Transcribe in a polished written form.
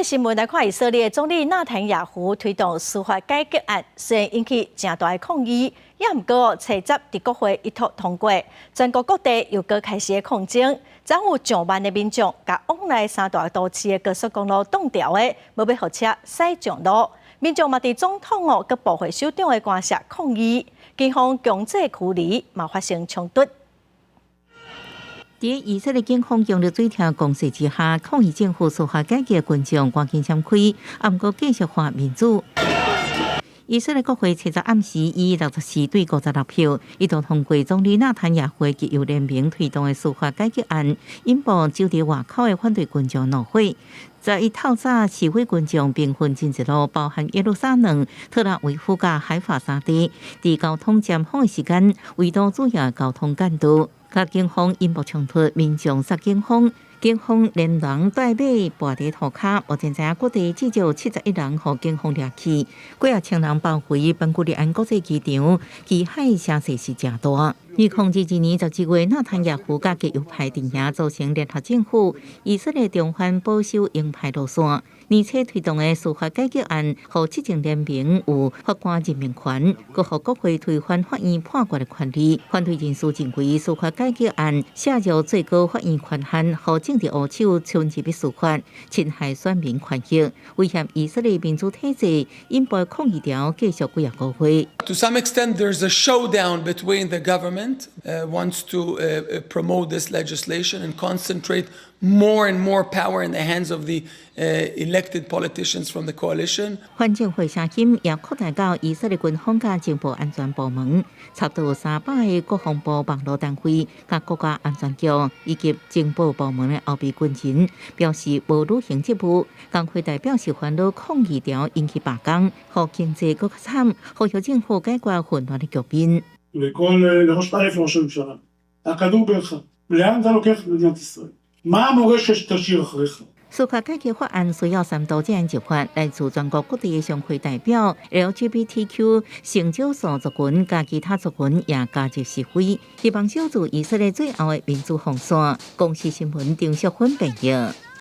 新聞來看，以色列總理納坦雅胡推動司法改革案，雖然引起誠大的抗議，也毋過初十佇國會一讀通過。全國各地又閣開始抗爭，總有上萬的民眾共往來三大都市的高速公路擋牢的，無欲予車駛上路。民眾嘛佇總統哦佮部會首長的官舍抗議，警方強制驅離，嘛發生衝突。佇以色列警方強力水柱攻勢之下，抗議政府司法改革群眾趕緊閃開，啊，毋過繼續喊民主。以色列國會初十暗時以64對56票，一度通過總理納坦雅胡極右聯盟推動的司法改革案，引爆守佇外口的反對群眾怒火。11透早，示威群眾兵分真濟路，包含耶路撒冷、特拉維夫佮海法三地，佇交通尖峰的時間，圍堵主要交通幹道，佮警方引爆衝突，民眾殺警方，警方連人帶馬跋佇塗跤，目前知影各地至少71人予警方掠去，幾仔千人包圍本古里安國際機場，機械聲勢是誠大。2022年11月，納坦雅胡佮極右派陣營組成聯合政府，以色列重返保守鷹派路線。年初推動的司法改革案，予執政聯盟有法官任命權，閣予國會推翻法院判決的權利。反對人士認為，司法改革案削弱最高法院權限，予政治烏手侵入去司法，侵害選民權益，威脅以色列民主體制，引爆抗議潮繼續幾仔個月。 To some extent, there's a showdown between the government wants to promote this legislation and concentrate more and more power in the hands of the elected politicians from the coalition. 反政府聲音也擴大到以色列軍方佮情報安全部門，差不多300個國防部網路單位、佮國家安全局以及情報部門的後備軍人表示無履行職務。工會代表是煩惱抗議潮引起罷工，予經濟閣較慘，呼籲政府解決混亂的局面。 לראש א' לראש הממשלה, הכדור בידך, לאן אתה לוקח את מדינת ישראל? מה המורשת שתשאיר אחריך? 司法改革法案需要三都這樣入法，來自全國各地的商會代表、LGBTQ 性少數族群佮其他族群也加入示威，希望守住以色列最後的民主防線。公視新聞張淑芬編譯。